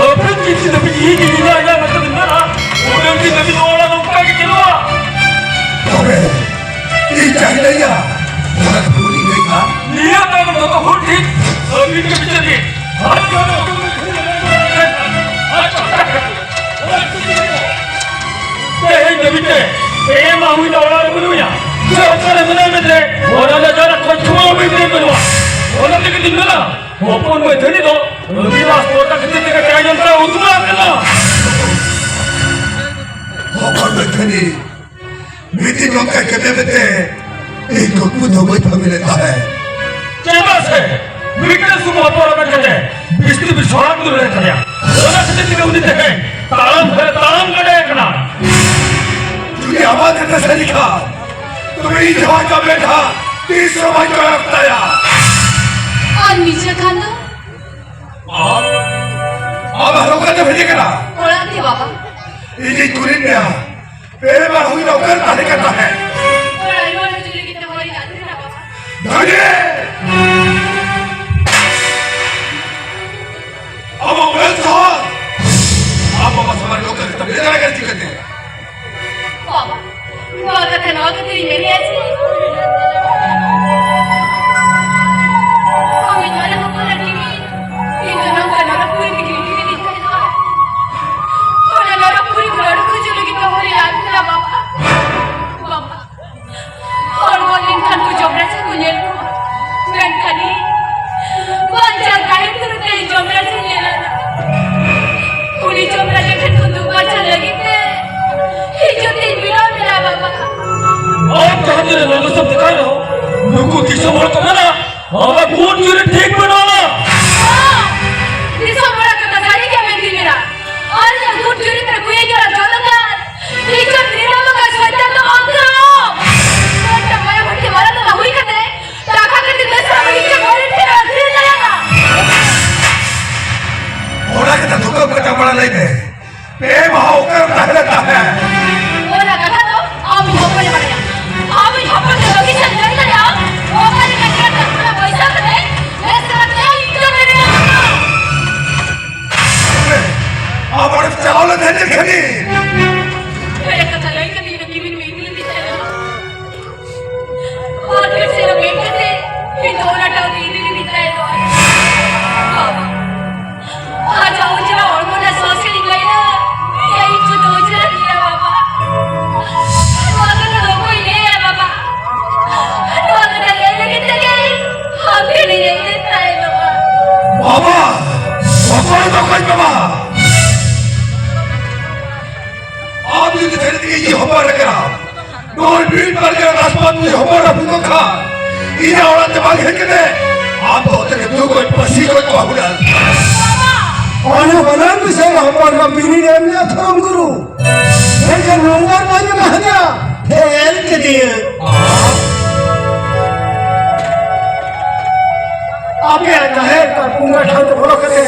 ᱟᱹᱵᱤᱱ ᱡᱩᱫᱤ ᱫᱷᱟᱹᱵᱤᱡ ᱤᱧ ᱤᱧ ᱧᱟᱢ ᱧᱟᱢ ᱠᱟᱛᱮ ᱢᱮᱱᱟᱜᱼᱟ, ᱩᱱᱟᱹᱜ ᱫᱤᱱ ᱫᱷᱟᱹᱵᱤᱡ ᱱᱚᱣᱟ ᱚᱲᱟᱜ ᱱᱚᱝᱠᱟ ᱜᱮ ᱪᱟᱞᱟᱜᱼᱟ᱾ ᱛᱚᱵᱮ ᱤᱧ ᱡᱟᱦᱟᱸᱧ ᱞᱟᱹᱭᱟ, ᱚᱱᱟ ᱠᱚ ᱩᱱᱤ ᱞᱟᱹᱭ ᱠᱷᱟᱱ? ᱱᱤᱭᱟᱹ ᱛᱟᱭᱱᱚᱢ ᱡᱚᱛᱚ ᱦᱚᱲ ᱴᱷᱤᱠ ᱟᱹᱵᱤᱱ ᱜᱮ ᱵᱤᱪᱟᱹᱨ ᱵᱤᱱ᱾ ᱟᱨ ᱡᱟᱦᱟᱸ ᱛᱮᱦᱮᱧ ᱫᱷᱟᱹᱵᱤᱡ ᱛᱮ ᱯᱮ ᱢᱟᱦᱟ ᱦᱩᱭᱱᱟ ᱚᱲᱟᱜ ᱨᱮ ᱵᱟᱹᱱᱩᱭᱟ᱾ ᱥᱮ ᱚᱠᱟᱨᱮ ᱢᱮᱱᱟᱭ ᱢᱮᱱᱛᱮ ᱚᱱᱟ ᱫᱚ ᱡᱟᱦᱟᱱᱟᱜ ᱠᱷᱚᱡᱽ ᱠᱷᱚᱵᱚᱨ ᱵᱟᱹᱧ ᱧᱟᱢ ᱠᱟᱫᱟ᱾ ᱚᱱᱟ ᱛᱮᱜᱮ ᱛᱤᱧ ᱢᱮᱱᱟ, ᱦᱚᱯᱚᱱ ᱢᱟᱹᱭ ᱫᱷᱟᱹᱱᱤ ᱫᱚ ᱨᱚᱵᱤᱫᱟᱥ ᱯᱚᱨᱫᱟ ᱠᱷᱟᱹᱛᱤᱨ ᱛᱮᱜᱮ ᱛᱮᱦᱮᱧ ᱚᱱᱠᱟ ᱩᱛᱱᱟᱹᱣ ᱟᱠᱟᱱᱟ᱾ ᱦᱚᱯᱚᱱ ᱢᱟᱹᱭ ᱫᱷᱟᱹᱱᱤ ᱢᱤᱫ ᱫᱤᱱ ᱱᱚᱝᱠᱟ ᱠᱮᱫᱮ ᱢᱮᱱᱛᱮ ᱤᱧ ᱠᱩᱠᱢᱩ ᱫᱚ ᱵᱟᱹᱧ ᱵᱷᱟᱹᱵᱤ ᱞᱮᱫ ᱛᱟᱦᱮᱸ᱾ ᱪᱮᱫᱟᱜ ᱥᱮ ᱢᱤᱫᱴᱟᱝ ᱥᱩᱢᱩᱝ ᱦᱚᱯᱚᱱ ᱮᱨᱟ ᱠᱟᱛᱮ ᱵᱤᱥᱛᱤ ᱵᱤᱥ ᱥᱚᱲᱟᱠ ᱫᱩᱨ ᱨᱮ ᱛᱟᱦᱮᱸ᱾ ᱚᱱᱟ ᱠᱷᱟᱹᱛᱤᱨ ᱛᱮᱜᱮ ᱩᱱᱤ ᱛᱮᱦᱮᱧ ᱛᱟᱲᱟᱢ ᱫᱷᱟᱨᱮ ᱛᱟᱲᱟᱢ ᱜᱟᱰᱮ ᱟᱠᱟᱱᱟ᱾ ᱡᱩᱫᱤ ᱟᱢᱟᱜ ᱠᱟᱛᱷᱟ ᱥᱟᱹᱨᱤ ᱠᱷᱟᱱ, ᱛᱚᱵᱮ ᱤᱧ ᱡᱟᱦᱟᱸ ᱠᱟᱹᱢᱤ ᱰᱷᱟ ᱛᱤᱥ ᱦᱚᱸ ᱵᱟᱹᱧ ᱠᱚᱭᱚᱜ ᱛᱟᱭᱟ᱾ ᱟᱨ ᱢᱤᱪᱷᱟᱹ ᱠᱷᱟᱱ ᱫᱚ? ᱟᱢ, ᱟᱢ ᱟᱨ ᱚᱠᱟᱛᱮᱢ ᱦᱮᱡ ᱟᱠᱟᱱᱟ? ᱚᱲᱟᱜ ᱛᱮ ᱵᱟᱵᱟ᱾ ᱤᱧᱤᱧ ᱠᱩᱞᱤ ᱢᱮᱭᱟ, ᱯᱮ ᱢᱟᱦᱟ ᱦᱩᱭᱱᱟ, ᱚᱠᱟᱨᱮ ᱛᱟᱦᱮᱸ ᱠᱟᱱ ᱛᱟᱦᱮᱸᱫ? ᱚᱲᱟᱜ ᱨᱩᱣᱟᱹᱲ ᱦᱚᱪᱚ ᱞᱟᱹᱜᱤᱫ ᱛᱮ ᱦᱚᱦᱚᱭ ᱠᱟᱜ ᱛᱟᱦᱮᱱᱟ ᱵᱟᱵᱟ᱾ ᱫᱟᱲᱮ! ᱟᱢᱟᱜ ᱢᱮᱫ ᱥᱟᱦᱟ! ᱟᱢ ᱵᱟᱵᱟ ᱥᱟᱢᱟᱝ ᱨᱮ ᱚᱠᱟ ᱠᱟᱛᱷᱟ ᱞᱟᱹᱭ ᱫᱟᱲᱮᱭᱟᱜ ᱠᱟᱱᱟ ᱪᱤᱠᱟᱹᱛᱮ? ᱵᱟᱵᱟ, ᱱᱚᱣᱟ ᱠᱟᱛᱷᱟ ᱱᱚᱣᱟ ᱠᱷᱟᱹᱛᱤᱨ ᱤᱧ ᱢᱮᱱᱮᱫᱼᱟ ᱡᱮ ᱟᱢᱤᱡ ᱢᱟᱨᱟᱝ ᱦᱚᱯᱚᱱ ᱟᱨ ᱤᱧ ᱤᱧ ᱫᱚ ᱱᱚᱝᱠᱟ ᱱᱚᱨᱚᱠ ᱯᱩᱨᱤ ᱨᱮᱜᱮ ᱤᱫᱤ ᱞᱤᱫᱤᱧ ᱛᱟᱦᱮᱱᱟ᱾ ᱚᱱᱟ ᱱᱚᱨᱚᱠ ᱯᱩᱨᱤ ᱠᱷᱚᱱ ᱩᱰᱩᱠ ᱦᱚᱪᱚ ᱞᱟᱹᱜᱤᱫ ᱛᱮ ᱦᱚᱨᱮ ᱟᱫ ᱞᱮᱱᱟ ᱵᱟᱵᱟ᱾ ᱵᱟᱵᱟ, ᱦᱚᱲ ᱠᱚ ᱞᱮᱱᱠᱷᱟᱱ ᱠᱚ ᱡᱚᱵᱽᱨᱟ ᱪᱮᱫ ᱠᱚ ᱧᱮᱞ ᱠᱚᱣᱟ, ᱢᱮᱱᱠᱷᱟᱱ ᱤᱧ ᱵᱟᱧᱪᱟᱣ ᱛᱟᱦᱮᱱ ᱛᱩᱞᱩᱡ ᱛᱮ ᱡᱚᱵᱽᱨᱟ ᱪᱮᱫ ᱧᱮᱞ ᱟᱠᱟᱫᱟ᱾ ᱩᱱᱤ ᱡᱚᱵᱽᱨᱟ ᱴᱷᱮᱱ ᱠᱷᱚᱱ ᱫᱩᱠ ᱵᱟᱧᱪᱟᱣ ᱞᱟᱹᱜᱤᱫ ᱛᱮ ᱤᱧ ᱡᱚᱛᱚᱧ ᱵᱮᱱᱟᱣ ᱢᱮᱱᱟ ᱵᱟᱵᱟ᱾ ᱟᱢ ᱡᱟᱦᱟᱸ ᱛᱤᱱᱟᱹᱜ ᱞᱚᱞᱚ ᱥᱟᱢ ᱫᱮᱠᱷᱟᱣ ᱨᱮᱦᱚᱸ, ᱱᱩᱠᱩ ᱫᱤᱥᱚᱢ ᱦᱚᱲ ᱠᱚ ᱢᱮᱱᱟ, ᱟᱢᱟᱜ ᱜᱩᱱ ᱪᱩᱨᱤᱛ ᱴᱷᱤᱠ ᱵᱟᱹᱱᱩᱜᱼᱟ᱾ ᱦᱚᱸ, ᱫᱤᱥᱚᱢ ᱦᱚᱲᱟᱜ ᱠᱟᱛᱷᱟ ᱥᱟᱹᱨᱤ ᱜᱮ ᱢᱮᱱᱛᱤᱧ ᱢᱮᱱᱟ᱾ ᱟᱨ ᱤᱧᱟᱹᱜ ᱜᱩᱱ ᱪᱩᱨᱤᱛ ᱨᱮ ᱠᱩᱭᱟᱹ ᱡᱚᱲᱟ ᱫᱚᱦᱚ ᱞᱮᱠᱷᱟᱱ, ᱤᱧ ᱫᱚ ᱛᱤᱨᱞᱟᱹ ᱵᱟᱠᱷᱟᱱ ᱥᱚᱭᱛᱟᱱ ᱫᱚ ᱵᱟᱝ ᱠᱟᱱᱟ᱾ ᱢᱤᱫᱴᱟᱝ ᱢᱟᱭᱟ ᱵᱷᱟᱹᱴᱤ ᱢᱟᱨᱟᱝ ᱫᱚ ᱦᱩᱭ ᱠᱟᱛᱮ, ᱴᱟᱠᱟ ᱠᱟᱹᱴᱤᱡ ᱵᱮᱥ ᱨᱮ ᱵᱟᱹᱲᱤᱡ ᱠᱟᱛᱮ ᱦᱚᱲ ᱴᱷᱮᱱ ᱟᱹᱠᱷᱨᱤᱧ ᱫᱟᱲᱮᱭᱟᱜᱼᱟ᱾ ᱚᱱᱟ ᱠᱟᱛᱷᱟ ᱛᱷᱩᱠᱟᱹᱢ ᱠᱟᱛᱮ ᱵᱟᱲᱟ ᱞᱟᱹᱭ ᱢᱮ᱾ ᱯᱮ ᱢᱟᱦᱟ ᱚᱠᱟᱨᱮᱢ ᱛᱟᱦᱮᱸ ᱞᱮᱱ ᱛᱟᱦᱮᱸᱫ? ᱚᱱᱟ ᱠᱟᱛᱷᱟ ᱫᱚ ᱟᱢᱤᱡ ᱦᱚᱯᱚᱱᱮ ᱵᱟᱲᱟᱭᱟ᱾ ᱟᱢᱤᱡ ᱦᱚᱯᱚᱱ ᱫᱚ ᱵᱷᱟᱹᱜᱤ ᱥᱮᱫ ᱞᱟᱹᱭ ᱫᱟᱲᱮᱭᱟᱜᱼᱟ᱾ ᱚᱠᱟᱨᱮ ᱢᱮᱱᱟᱜ ᱠᱟᱜ ᱛᱟᱢᱟ ᱯᱚᱭᱥᱟ ᱠᱟᱛᱮ ᱵᱮᱥ ᱠᱟᱛᱮ ᱤᱧ ᱫᱚ ᱢᱮᱱᱟᱜᱼᱟ᱾ ᱟᱢ ᱚᱸᱰᱮᱢ ᱪᱟᱞᱟᱣ ᱞᱮᱱ ᱛᱟᱦᱮᱸᱫ ᱪᱮᱫ ᱠᱷᱟᱹᱛᱤᱨ? ᱮᱲᱮ ᱠᱟᱛᱷᱟ ᱞᱟᱹᱭ ᱠᱟᱛᱮ ᱤᱧ ᱫᱚ ᱠᱤᱢᱤᱱ ᱢᱮ ᱤᱫᱤ ᱞᱤᱫᱤᱧ ᱛᱟᱦᱮᱸᱫ᱾ ᱟᱨ ᱪᱮᱫ ᱦᱚᱸ ᱢᱮᱱ ᱠᱟᱛᱮ ᱤᱧ ᱫᱚ ᱚᱱᱟ ᱴᱟᱶ ᱛᱮ ᱤᱫᱤ ᱞᱤᱫᱤᱧ ᱛᱟᱦᱮᱸᱫ᱾ ᱟᱡᱟᱜ ᱚᱡᱽᱨᱟ ᱦᱚᱲᱢᱚ ᱨᱮ ᱥᱚᱥᱮ ᱞᱤᱧ ᱞᱟᱹᱭᱟ, ᱤᱧ ᱡᱚᱛᱚ ᱚᱡᱽᱨᱟ ᱜᱮᱭᱟ ᱵᱟᱵᱟ᱾ ᱱᱚᱣᱟ ᱠᱟᱛᱷᱟ ᱫᱚ ᱚᱠᱚᱭ ᱞᱟᱹᱭᱟ ᱵᱟᱵᱟ? ᱱᱚᱣᱟ ᱠᱟᱛᱷᱟ ᱞᱟᱹᱭ ᱞᱟᱹᱜᱤᱫ ᱛᱮᱜᱮ ᱟᱢ ᱴᱷᱮᱱ ᱤᱧ ᱦᱮᱡ ᱞᱮᱱ ᱛᱟᱦᱮᱸ ᱵᱟᱵᱟ᱾ ᱵᱟᱵᱟ! ᱚᱠᱚᱭ ᱫᱚ ᱚᱠᱚᱭ ᱵᱟᱵᱟ? ᱟᱢ ᱡᱩᱫᱤ ᱥᱟᱹᱨᱤ ᱛᱮᱜᱮ ᱤᱧ ᱦᱚᱯᱚᱱ ᱮᱨᱟ ᱠᱟᱱᱟ, ᱱᱚᱜᱼᱚᱭ ᱵᱤᱨ ᱯᱟᱨᱜᱟᱱᱟ ᱨᱟᱡᱽᱯᱟᱛ ᱨᱤᱱᱤᱡ ᱦᱚᱯᱚᱱ ᱮᱨᱟ ᱦᱩᱭ ᱠᱚᱜ ᱠᱷᱟᱱ, ᱤᱧᱟᱜ ᱚᱲᱟᱜ ᱛᱮ ᱵᱟᱝ ᱦᱮᱡ ᱠᱟᱛᱮ ᱟᱢ ᱫᱚ ᱚᱛᱮ ᱨᱮ ᱫᱩ ᱜᱚᱡ ᱯᱟᱹᱥᱤ ᱜᱚᱡ ᱠᱚᱣᱟ ᱦᱩᱱᱟᱹᱝ᱾ ᱚᱱᱟ ᱵᱟᱱᱟᱨ ᱵᱤᱥᱚᱭ ᱨᱮ ᱦᱚᱯᱚᱱ ᱮᱨᱟ ᱵᱤᱱᱤᱰ ᱮᱢ ᱞᱮᱫ ᱛᱷᱚᱨᱚᱢ ᱜᱩᱨᱩ᱾ ᱢᱮᱱᱠᱷᱟᱱ ᱱᱚᱝᱠᱟ ᱵᱟᱹᱧ ᱮᱢᱟ ᱦᱟᱫᱮᱭᱟ, ᱯᱷᱮᱞ ᱠᱮᱫᱮᱭᱟᱹᱧ᱾ ᱟᱯᱮᱭᱟᱜ ᱡᱟᱦᱮᱨ ᱟᱨ ᱵᱚᱸᱜᱟ ᱴᱷᱟᱶ ᱛᱮ ᱵᱚᱞᱚ ᱠᱟᱛᱮ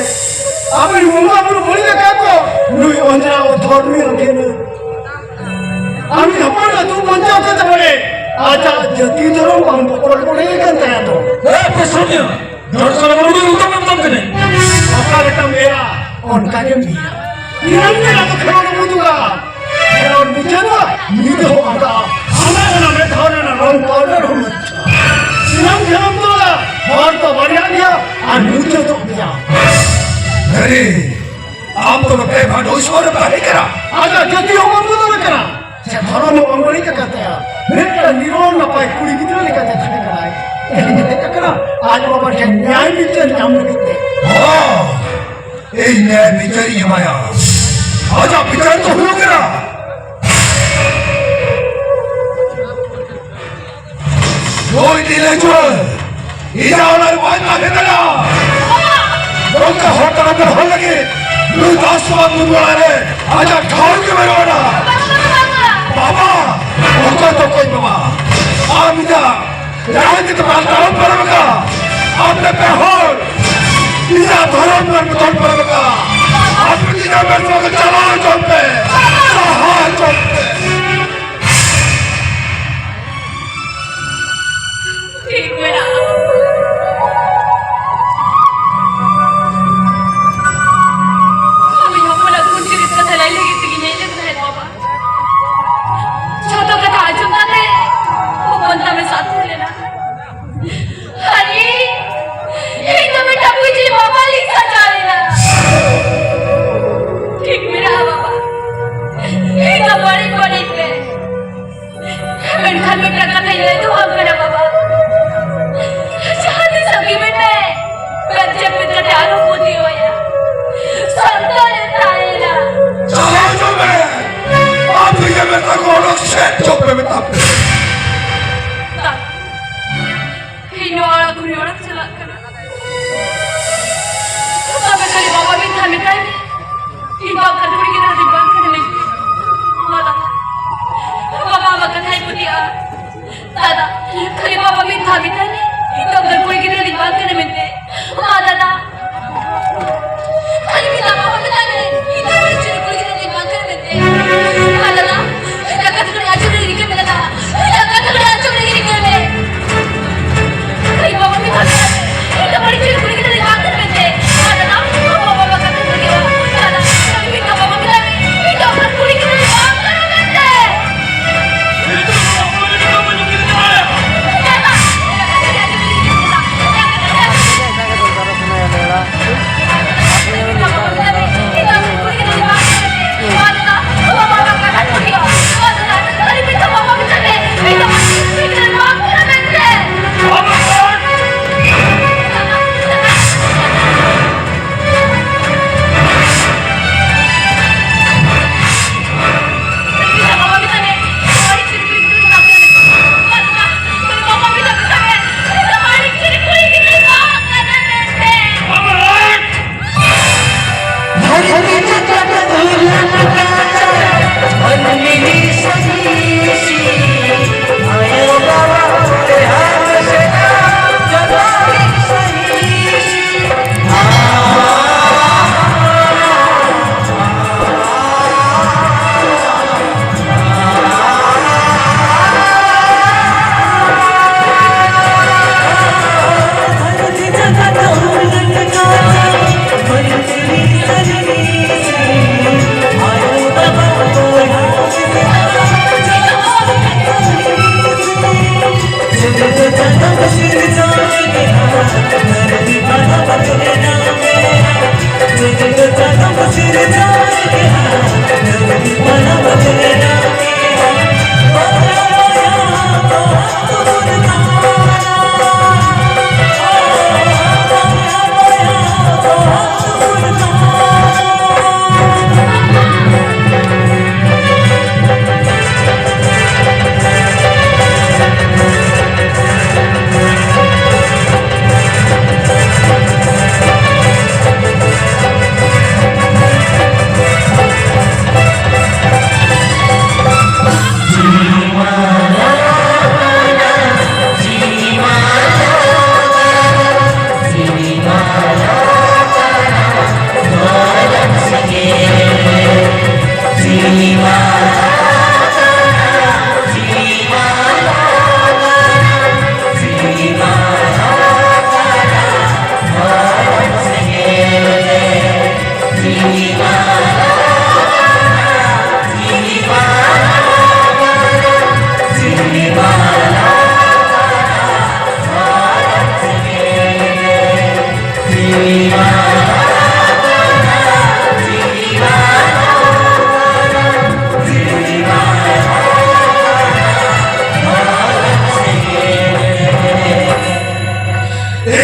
ᱟᱵᱚᱨᱮᱱ ᱵᱚᱸᱜᱟ ᱵᱩᱨᱩ ᱵᱟᱹᱲᱤᱡ ᱟᱠᱟᱫ ᱠᱚ, ᱱᱩᱭ ᱚᱸᱡᱽᱨᱟ ᱚᱫᱷᱚᱨᱢᱤ ᱟᱹᱠᱤᱱ᱾ ᱟᱢ ᱦᱚᱯᱚᱱ ᱟᱹᱛᱩ ᱵᱟᱧᱪᱟᱣ ᱠᱟᱛᱮ ᱵᱚᱞᱮ ᱟᱡᱟᱜ ᱡᱟᱹᱛᱤ ᱫᱷᱚᱨᱚᱢ ᱵᱟᱝ ᱵᱚᱫᱚᱞ ᱵᱚᱞᱮ ᱠᱟᱱ ᱛᱟᱭᱟ ᱛᱚ᱾ ᱮ ᱯᱮᱥᱚᱱᱤᱭᱟ, ᱡᱚᱲ ᱥᱟᱞᱟ ᱵᱟᱹᱵᱩ ᱫᱚ ᱩᱛᱟᱹᱨ ᱢᱮᱛᱟᱢ ᱠᱟᱹᱱᱟᱹᱧ᱾ ᱚᱠᱟ ᱞᱮᱠᱟᱢ ᱮᱨᱟ, ᱚᱱᱠᱟ ᱜᱮᱢ ᱤᱨᱟ᱾ ᱤᱨᱟᱢ ᱜᱮ ᱟᱫᱚ ᱠᱷᱮᱞᱳᱰ ᱮᱢ ᱩᱫᱩᱜᱟ᱾ ᱠᱷᱮᱞᱳᱰ ᱢᱩᱪᱟᱹᱫᱚᱜᱼᱟ, ᱧᱤᱫᱟᱹ ᱦᱚᱸ ᱟᱸᱜᱟᱜᱼᱟ᱾ ᱟᱢᱟᱜ ᱚᱱᱟ ᱢᱮᱫ ᱫᱷᱟᱣ ᱨᱮᱱᱟᱜ ᱨᱚᱝ ᱯᱟᱣᱰᱟᱨ ᱦᱚᱸ ᱢᱩᱪᱟᱹᱫᱚᱜᱼᱟ᱾ ᱤᱨᱟᱢ ᱜᱮ ᱟᱢ ᱫᱚ ᱦᱚᱲ ᱫᱚ ᱵᱟᱨᱭᱟ ᱜᱮᱭᱟ ᱟᱨ ᱢᱩᱪᱟᱹᱫᱚᱜ ᱜᱮᱭᱟ᱾ ᱟᱨᱮ, ᱟᱢ ᱫᱚ ᱵᱮᱵᱷᱟᱰ ᱩᱭᱥᱚᱨ ᱨᱮ ᱛᱟᱦᱮᱸ ᱠᱟᱱᱟ᱾ ᱟᱡᱟᱜ ᱡᱟᱹᱛᱤ ᱦᱚᱸ ᱵᱟᱢ ᱵᱚᱫᱚᱞ ᱟᱠᱟᱱᱟ᱾ ᱥᱮ ᱫᱷᱚᱨᱚᱢ ᱦᱚᱸ ᱵᱟᱢ ᱵᱟᱹᱲᱤᱡ ᱟᱠᱟᱫ ᱛᱟᱭᱟ᱾ ᱢᱤᱫᱴᱟᱝ ᱱᱤᱨᱚᱲ ᱱᱟᱯᱟᱭ ᱠᱩᱲᱤ ᱜᱤᱫᱽᱨᱟᱹ ᱞᱮᱠᱟᱛᱮ ᱛᱟᱦᱮᱸ ᱠᱟᱱᱟᱭ᱾ ᱛᱮᱦᱮᱧ ᱦᱮᱡ ᱟᱠᱟᱱᱟ ᱟᱡ ᱵᱟᱵᱟ ᱴᱷᱮᱱ ᱱᱮᱭᱟᱭ ᱵᱤᱪᱟᱹᱨ ᱧᱟᱢ ᱞᱟᱹᱜᱤᱫ ᱛᱮ᱾ ᱦᱚᱸ, ᱤᱧ ᱱᱮᱭᱟᱭ ᱵᱤᱪᱟᱹᱨ ᱤᱧ ᱮᱢᱟᱭᱟ᱾ ᱟᱡᱟᱜ ᱵᱤᱪᱟᱹᱨ ᱫᱚ ᱦᱩᱭᱩᱜ ᱠᱟᱱᱟ, ᱱᱩᱭ ᱛᱤᱨᱞᱟᱹ ᱡᱩᱣᱟᱹᱱ ᱤᱧᱟᱜ ᱚᱲᱟᱜ ᱨᱮ ᱵᱟᱭ ᱛᱟᱦᱮᱸ ᱫᱟᱲᱮᱭᱟᱜᱼᱟ᱾ ᱱᱚᱝᱠᱟ ᱦᱚᱲ ᱛᱟᱞᱟᱛᱮ ᱦᱚᱲ ᱞᱟᱹᱜᱤᱫ ᱱᱩᱭ ᱫᱟᱥ ᱵᱟᱵᱟ ᱱᱩᱭ ᱚᱲᱟᱜ ᱨᱮ ᱟᱡᱟᱜ ᱴᱷᱟᱶ ᱜᱮ ᱵᱟᱹᱱᱩᱜ ᱟᱱᱟ᱾ ᱵᱟᱵᱟ, ᱚᱠᱚᱭ ᱫᱚ ᱚᱠᱚᱭ ᱵᱟᱵᱟ? ᱟᱢ ᱤᱧᱟᱜ ᱡᱟᱦᱟᱸ ᱜᱮ ᱛᱚᱯᱟᱜ ᱛᱟᱲᱟᱢ ᱯᱟᱨᱚᱢ ᱟᱠᱟᱫ, ᱟᱯᱮ ᱯᱮ ᱦᱚᱲ ᱤᱧᱟᱜ ᱫᱷᱚᱨᱚᱢ ᱨᱮᱱ ᱵᱚᱫᱚᱞ ᱯᱟᱨᱚᱢ ᱟᱠᱟᱫ, ᱟᱯᱮ ᱤᱧᱟᱜ ᱢᱮᱫ ᱠᱚ ᱪᱟᱞᱟᱣ ᱦᱚᱪᱚᱜ ᱯᱮ, ᱥᱟᱦᱟ ᱦᱚᱪᱚᱜ ᱯᱮ᱾ ᱴᱷᱤᱠ ᱢᱮᱱᱟᱜᱼᱟ᱾ ᱟᱢᱤᱡ ᱦᱚᱯᱚᱱᱟᱜ ᱠᱩᱧᱪᱤᱨᱤᱛ ᱠᱟᱛᱷᱟ ᱞᱟᱹᱭ ᱞᱟᱹᱜᱤᱫ ᱛᱮᱜᱮᱧ ᱦᱮᱡ ᱞᱮᱱ ᱛᱟᱦᱮᱸᱫ ᱵᱟᱵᱟ᱾ ᱡᱷᱚᱛᱚ ᱠᱟᱛᱷᱟ ᱟᱸᱡᱚᱢ ᱠᱟᱛᱮ ᱦᱚᱯᱚᱱ ᱛᱟᱢᱮ ᱥᱟᱹᱛ ᱞᱮᱱᱟ᱾ ᱟᱨ ᱤᱧ, ᱤᱧ ᱫᱚ ᱢᱤᱫᱴᱟᱝ ᱵᱩᱡᱷᱤ ᱵᱟᱵᱟ ᱞᱤᱧ ᱥᱟᱡᱟᱣ ᱮᱱᱟ᱾ ᱴᱷᱤᱠ ᱢᱮᱱᱟᱜᱼᱟ ᱵᱟᱵᱟ, ᱤᱧ ᱫᱚ ᱵᱟᱹᱲᱤᱡ ᱵᱟᱹᱲᱤᱡ ᱯᱮ᱾ ᱢᱮᱱᱠᱷᱟᱱ ᱢᱤᱫᱴᱟᱝ ᱠᱟᱛᱷᱟᱧ ᱞᱟᱹᱭ ᱫᱚᱦᱚ ᱟᱢ ᱠᱟᱱᱟ ᱵᱟᱵᱟ, ᱡᱟᱦᱟᱸ ᱛᱤᱥ ᱟᱹᱜᱤ ᱢᱮ, ᱢᱮᱫ ᱡᱟᱹᱯᱤᱫ ᱠᱟᱛᱮ ᱟᱞᱚᱢ ᱯᱟᱹᱛᱭᱟᱹᱣ ᱟᱭᱟ᱾ ᱥᱚᱱᱛᱚᱨ ᱮ ᱛᱟᱦᱮᱱᱟ᱾ ᱪᱟᱞᱟᱣ ᱦᱚᱪᱚᱜ ᱢᱮ᱾ ᱟᱢ ᱛᱮᱜᱮ ᱢᱮᱛᱟ ᱠᱚ ᱚᱰᱚᱠ ᱥᱮᱫ ᱪᱚᱜ ᱯᱮ ᱢᱮᱛᱟ ᱯᱮ᱾ ᱤᱧ ᱱᱚᱣᱟ ᱚᱲᱟᱜ ᱠᱷᱚᱱ ᱚᱲᱟᱜ ᱪᱟᱞᱟᱜ ᱠᱟᱱᱟ᱾ ᱛᱚᱵᱮ ᱠᱷᱟᱹᱞᱤ ᱵᱟᱵᱟ ᱢᱤᱫ ᱫᱷᱟᱣ ᱢᱮᱛᱟᱭ ᱢᱮ, ᱤᱧ ᱵᱟᱝᱠᱷᱟᱱ ᱠᱩᱲᱤ ᱜᱤᱫᱽᱨᱟᱹ ᱫᱚ ᱵᱟᱝ ᱠᱟᱱᱟᱧ᱾ ᱵᱟᱵᱟ, ᱵᱟᱵᱟ ᱟᱢᱟᱜ ᱠᱟᱛᱷᱟᱭ ᱯᱟᱹᱛᱭᱟᱹᱜᱼᱟ᱾ ᱫᱟᱫᱟ,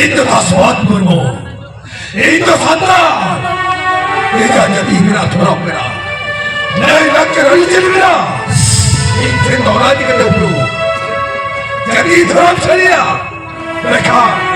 ᱤᱧ ᱫᱚ ᱫᱟᱥᱣᱟᱫ ᱢᱩᱨᱢᱩ᱾ ᱤᱧ ᱫᱚ ᱥᱟᱱᱛᱟᱲ᱾ ᱤᱧᱟᱹᱜ ᱡᱟᱹᱛᱤ ᱢᱮᱱᱟᱜ, ᱫᱷᱚᱨᱚᱢ ᱢᱮᱱᱟᱜ, ᱞᱟᱭᱼᱞᱟᱠᱪᱟᱨ ᱟᱹᱨᱤᱪᱟᱹᱞᱤ ᱢᱮᱱᱟᱜ᱾ ᱤᱧ ᱴᱷᱮᱱ ᱫᱚ ᱚᱱᱟ ᱤᱫᱤ ᱠᱟᱛᱮ ᱩᱯᱨᱩᱢ᱾ ᱡᱟᱹᱛᱤ ᱫᱷᱚᱨᱚᱢ ᱥᱟᱹᱨᱤᱭᱟ᱾ ᱢᱮᱱᱠᱷᱟᱱ